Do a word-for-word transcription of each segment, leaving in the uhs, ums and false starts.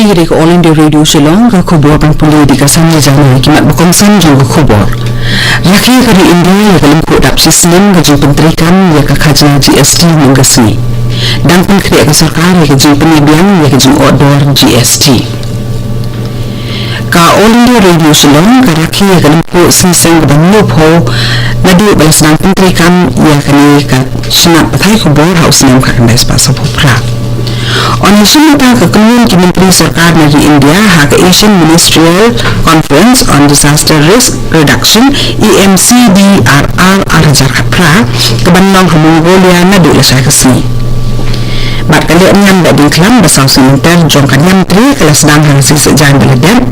Kane ka All India Radio Shillong, ka khubor ban pule da ka Sani Jana. Ki mat ba kongsan jong ka khubor. Rakhe ka ri India ïa ka lympung dap shi snem ka jingpyntreikam ïa ka khajna G S T mynta ka sngi. Dang pynkhreh ka sorkar ïa ka jingpynbiang ïa ka jingotdor G S T. Ka All India Radio Shillong ka rakhe ïa ka lympung seng seng kaba hynñiewphew naduh ba la sdang pyntreikam ïa kane ka shnat pathai khubor ha u snem khatkhyndai spah sawphew phra. Yn ïashim bynta ka kynhun ki myntri sorkar na ri India ha ka Asian Ministerial Conference on Disaster Risk Reduction, A M C D R R, ar hajar khatphra, kaban long ha Mongolia naduh lashai ka sngi. Bad ka lehniam beh diengkhlam ba saw snem lynter jong ka niam tre ka la sdang ha ka sngi Saitjaiñ ba la dep.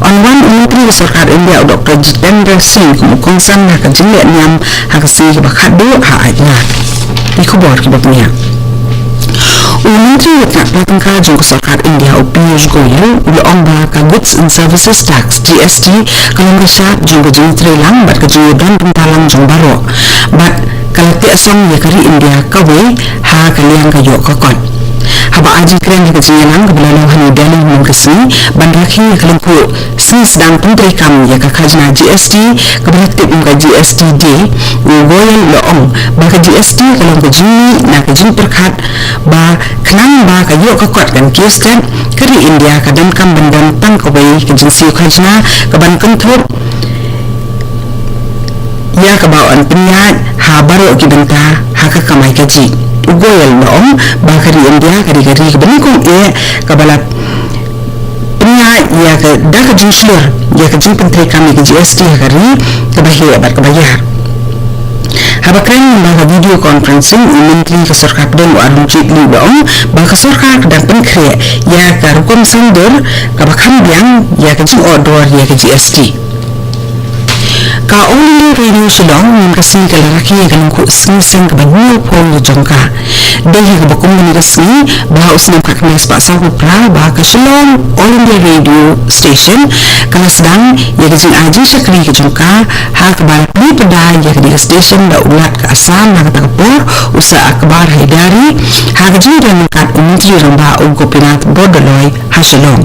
Yn wan u Myntri ka Sorkar India u Doktor Jitendra Singh kum u kongsan ha ka jinglehniam ha ka sngi kaba khatduh ha Aitnar. Ki khubor kiba bniah. U Myntri ka tnat pla tyngka jong ka Sorkar India u Piyush Goyal u la ong ba ka Goods and Services Tax, G S T, ka long ka shad jong ka jingtreilang bad ka jingïadon bynta lang jong baroh. Bad ka la teh song ïa ka ri India kawei ha ka liang ka ïoh ka kot. Haba ai jingkren ha ka jingïalang kaba la long ha New Delhi mynta ka sngi ban rakhe ïa ka lympung sdang pyntreikam ïa ka khajna G S T kaba la tip kum ka G S T Day, u Goyal u la ong ba ka G S T ka long ka jingmih na ka jingpyrkhat ba khnang ba ka ïoh ka kot kan kiew stet, ka ri India ka donkam ban don tang kawei ka jingsiew khajna kaban kynthup ïa kaba yn pynïaid ha baroh ki bynta ha ka kamai kajih. U Goyal u la ong ba ka ri India ka dei ka ri kaba nyngkong eh kaba la pynïaid ïa ka da ka jingshlur ïa ka jingpyntreikam ïa ka G S T ha ka ri kaba heh bad kaba ïar. Haba kren lyngba ka video conferencing, u Myntri ka Sorkar Pdeng u Arun Jaitley u la ong ba ka sorkar ka dang pynkhreh ïa ka rukom saiñdur kaba kham biang ïa ka jingotdor ïa ka G S T. Ka All India Radio Shillong mynta ka sngi ka la rakhe ïa ka lympung seng seng kaba hynñiewphew jong ka. Dei hi kaba kum kane ka sngi ba ha u snem khatkhyndai spah sawphew phra ba ka Shillong All India Radio Station ka la sdang ïa ka jingai jingshakri ka jong ka, ha kaba la plie pyrda ïa kane ka station da u Lat ka Assam ha kata ka por, u Sir Akbar Hydari, ha ka jingdon ryngkat u Myntri Rangbah u Gopinath Bordoloi ha Shillong.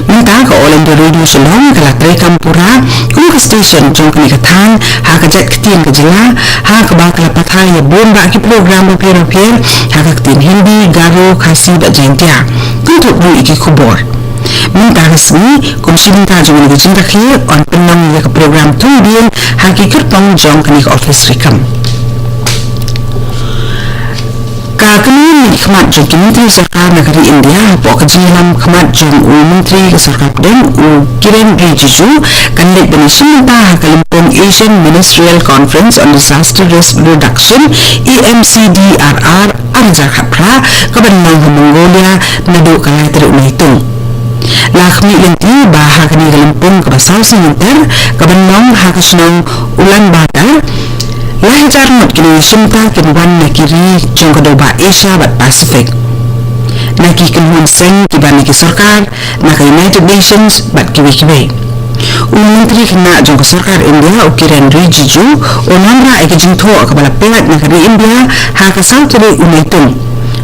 Mynta ka All India Radio Shillong ka la treikam pura kum ka station jong kane ka thaiñ ha ka jaitktien ka jylla, ha kaba ka la pathai ïa bun bah ki program bapher bapher ha ka ktien Hindi, Garo, Khasi bad Jaiñtia, kynthup ruh ïa ki khubor. Mynta ka sngi kum shi bynta jong kane ka jingrakhe, yn pynlong ïa ka program thung dien ha ki kyrtong jong kane ka office treikam. Ka kynhun khmat jong ki myntri sorkar na ka ri India hapoh ka jingïalam khmat jong u Myntri ka Sorkar Pdeng u Kiren Rijiju kan leit ban ïashim bynta ha ka lympung Asian Ministerial Conference on Disaster Risk Reduction, A M C D R R, ar hajar khatphra, kaban long ha Mongolia naduh ka lai tarik u Naitung. La khmih lynti ba ha kane ka lympung kaba saw snem lynter kaban long ha ka shnong Ulaanbaatar, lai hajar ngut ki nongïashim bynta kin wan na ki ri jong ka dewbah Asia bad Pacific, na ki kynhun seng kiba na ki sorkar, na ka United Nations bad kiwei kiwei. U Myntri Khynnah jong ka Sorkar India u Kiren Rijiju un wanrah ïa ka jingthoh kaba la pyllait na ka ri India ha ka saw tarik u Naitung.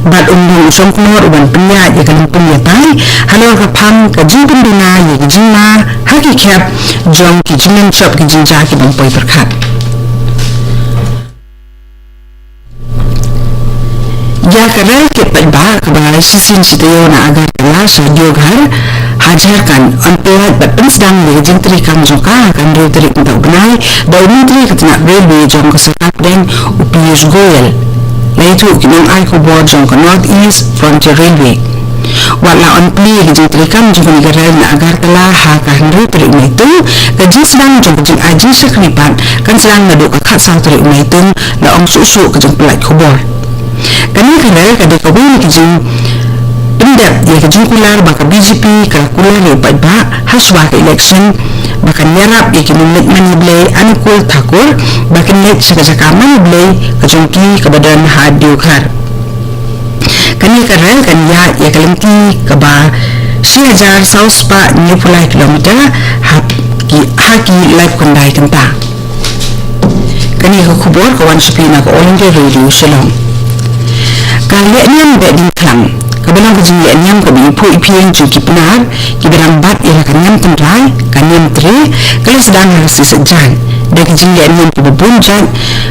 Bad un long u shongknor uban pynïaid ïa ka lympung ïatai halor ka phang ka jingpynduna ïa ka jingma ha ki khep jong ki jinglynshop ki jingjia ki bym poi pyrkhat. Ïa ka rel kit paidbah kaba shisien shi taïew na Agartala sha Deoghar ha Jharkhand yn pyllait bad pynsdang ïa ka jingtreikam jong ka ha ka hynriew tarik mynta u bnai da u Myntri ka tnat Railway jong ka Sorkar Pdeng u Piyush Goyal, la ïathuh ki nongai khubor jong ka North East Frontier Railway. Wat la yn plie ka jingtreikam jong kane ka rel na Agartala ha ka hynriew tarik u Naitung, ka jingsdang jong ka jingai jingshakri pat kan sdang naduh ka khatsaw tarik u Naitung, la ong shuh shuh ka jingpyllait khubor. Kane ka rel ka dei kawei na ka jingpyndep ïa ka jingkular ba ka B J P ka la kular ïa u paidbah ha shuwa ka election ba kan ïarap ïa ki nongleit mane Blei Anukul Thakur ba kin leit sha ka jaka mane Blei ka jong ki kaba don ha Deoghar. Kane ka rel kan ïaid ïa ka lynti kaba shi hajar saw spah hynñiewphew lai kilometer ha ki, ha ki laiphew khyndai kynta. Kane ka khubor ka wan sha phi na ka All India Radio Shillong. Ka lehniam beh diengkhlam, Kaba long ka jingleh niam kaba iphuh iphieng jong ki Pnar kiba dang bat ïa la ka niam tynrai, ka niam tre, ka la sdang ha ka sngi Saitjaiñ. Da ka jingleh niam kaba bun jait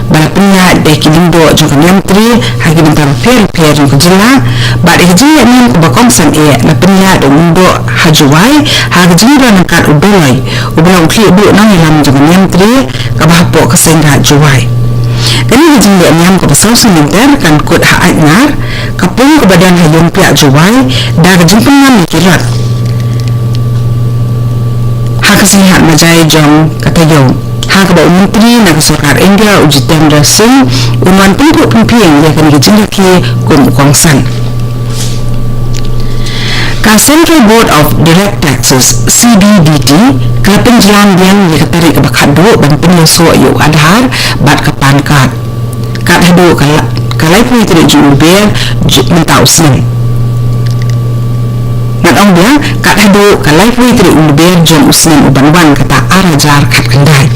ba la pynïaid da ki lyngdoh jong ka niam tre ha ki bynta bapher bapher jong ka jylla, bad ïa ka jingleh niam kaba kongsan eh la pynïaid da u lyngdoh ha Jowai ha ka jingïadon ryngkat u Doloi uba long u khlieh duh nongïalam jong ka niam tre kaba hapoh ka seng raij Jowai. Kane ka jingleh niam kaba saw snem lynter kan kut ha Aitnar, ka pung kaba don ha Ïungpiah Jowai, da ka jingpynngam ïa ki rot ha ka sngi Hat Majai jong ka taïew, ha kaba u Myntri na ka Sorkar India u Jitendra Singh un wan pynkup pynphieng ïa kane ka jingrakhe kum u kongsan. Ka Central Board of Direct Taxes, C B D T, ka la pynjlan biang ïa ka tarik kaba khatduh ban pynïasoh ïa u Aadhaar bad ka PAN card. Kat haduh ka la, ka laiphew tarik jong u Lber mynta u snem. Ngan ong biang, kat haduh ka laiphew tarik u Lber jong u snem uban wan, kata ar hajar khatkhyndai.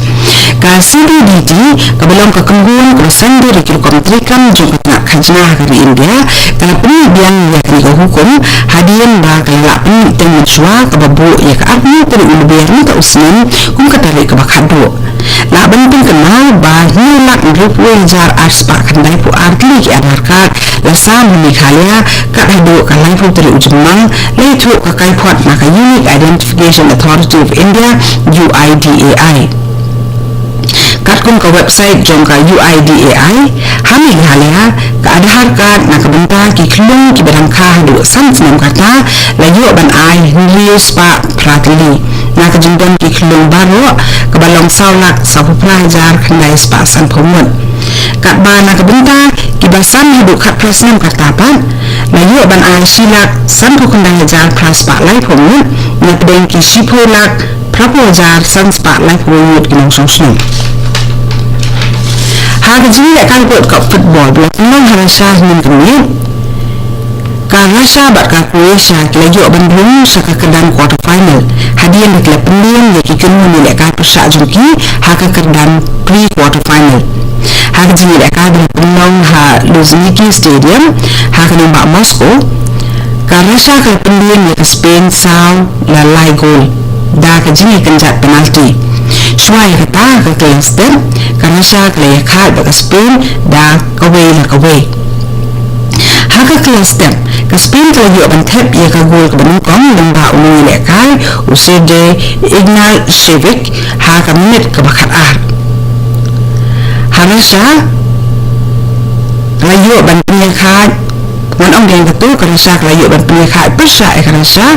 Ka C B D T, kaba long ka kynhun kaba saiñdur ïa ki rukom treikam jong ka tnat khajna ha ka ri India, ka la pynmih biang ïa kane ka hukum hadien ba ka la lah pynmih teng mynshuwa, kaba buh ïa ka arphew tarik u Lber mynta u snem kum ka tarik kaba khatduh. Lah ban pynkynmaw ba hynñiew lak hynriewphew hajar ar spah khyndaiphew ar tylli ki Aadhaar card la sam ha Meghalaya kat haduh ka laiphew tarik u Jymmang, la ïathuh ka kaiphod na ka Unique Identification Authority of India, U I D A I. Katkum ka website jong ka U I D A I, ha Meghalaya, ka Aadhaar card na ka bynta ki khyllung kiba dang kha haduh san snem kata la ïoh ban ai hynriew spah phra tylli. Na ka jingdon ki khyllung baroh, kaba long saw lak sawphew phra hajar khyndai spah sanphew ngut. Katba na ka bynta kiba san haduh khatphra snem kata pat, la ïoh ban ai shi lak sanphew khyndai hajar phra spah laiphew ngut, na pdeng ki shiphew lak phraphew hajar san spah laiphew ngut ki nongshong shnong. Ha ka jingleh ka World Cup football ba la pynlong ha Russia hynnin ka miet, ka Russia bad ka Croatia ki la ïoh ban rung sha ka kyrdan quarter final hadien ba ki la pynliem ïa ki kynhun ïalehkai pyrshah jong ki ha ka kyrdan pre quarter final. Ha ka jingleh ka ba la pynlong ha Luzhniki Stadium ha ka nongbah Moscow, ka Russia ka la pynliem ïa ka Spain saw la lai gol da ka jingïakynjat penalty. Shuwa ïa kata, ka kylla step ka Russia ka la ïakhaid bad ka Spain da kawei la kawei. Ha ka kylla step, ka Spain ka la ïoh ban thep ïa ka gol kaba nyngkong lyngba u nongïalehkai u Sergei Ignashevich ha ka minit kaba khatar. Ha Russia ka la ïoh ban pynïakhaid, ngan ong biang katu, ka Russia ka la ïoh ban pynïakhaid pyrshah ïa ka Russia,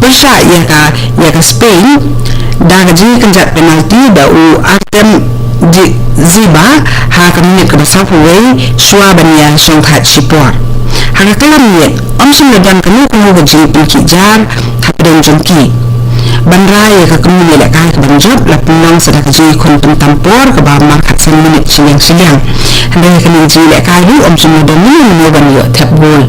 pyrshah ïa ka, ïa ka Spain da ka jingïakynjat penalty da u Artem Dzyuba ha ka minit kaba sawphew wei shuwa ban ïa shongthait shipor. Ha ka kylla miet, ym shym la don kano kano ka jingpynkhih jar hapdeng jong ki. Ban rai ïa ka kynhun ïalehkai kaban jop la pynlong sa da ka jingïakhun pyntam por kaba markhatsan minit shiliang shiliang. Hynrei ha kane ka jingïalehkai ruh ym shym la don mano mano ban ïoh thep gol.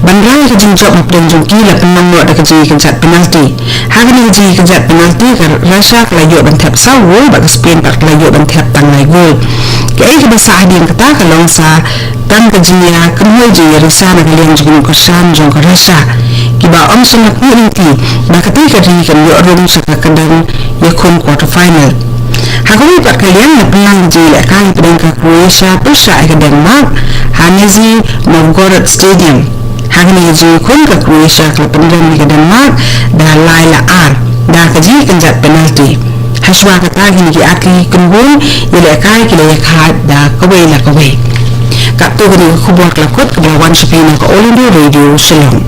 Ban rai ïa ka jingjop hapdeng jong ki la pynlong noh da ka jingïakynjat penalty. Ha kane ka jingïakynjat penalty, ka Russia ka la ïoh ban thep saw gol bad ka Spain pat ka la ïoh ban thep tang lai gol. Kaei kaba sah hadien kata ka long sa tang ka jingïakynhoi jingïarisa na ka liang jong ki nongkyrshan jong ka Russia, kiba ym shym la khmih lynti ba katei ka ri kan ïoh rung sha ka kyrdan ïakhun quarter final. Ha kawei pat ka liang, la pynlong ka jingïalehkai hapdeng ka Croatia pyrshah ïa ka Denmark ha Nizhny Novgorod Stadium. Ha kane ka jingïakhun, ka Croatia ka la pynrem ïa ka Denmark da lai la ar da ka jingïakynjat penalty. Hashwa kata, kine ki ar tylli ki kynhun ïalehkai ki la ïakhaid da kawei la kawei. Katto katne ka khubor ka la kut kaba la wan sha phi na ka All India Radio Shillong.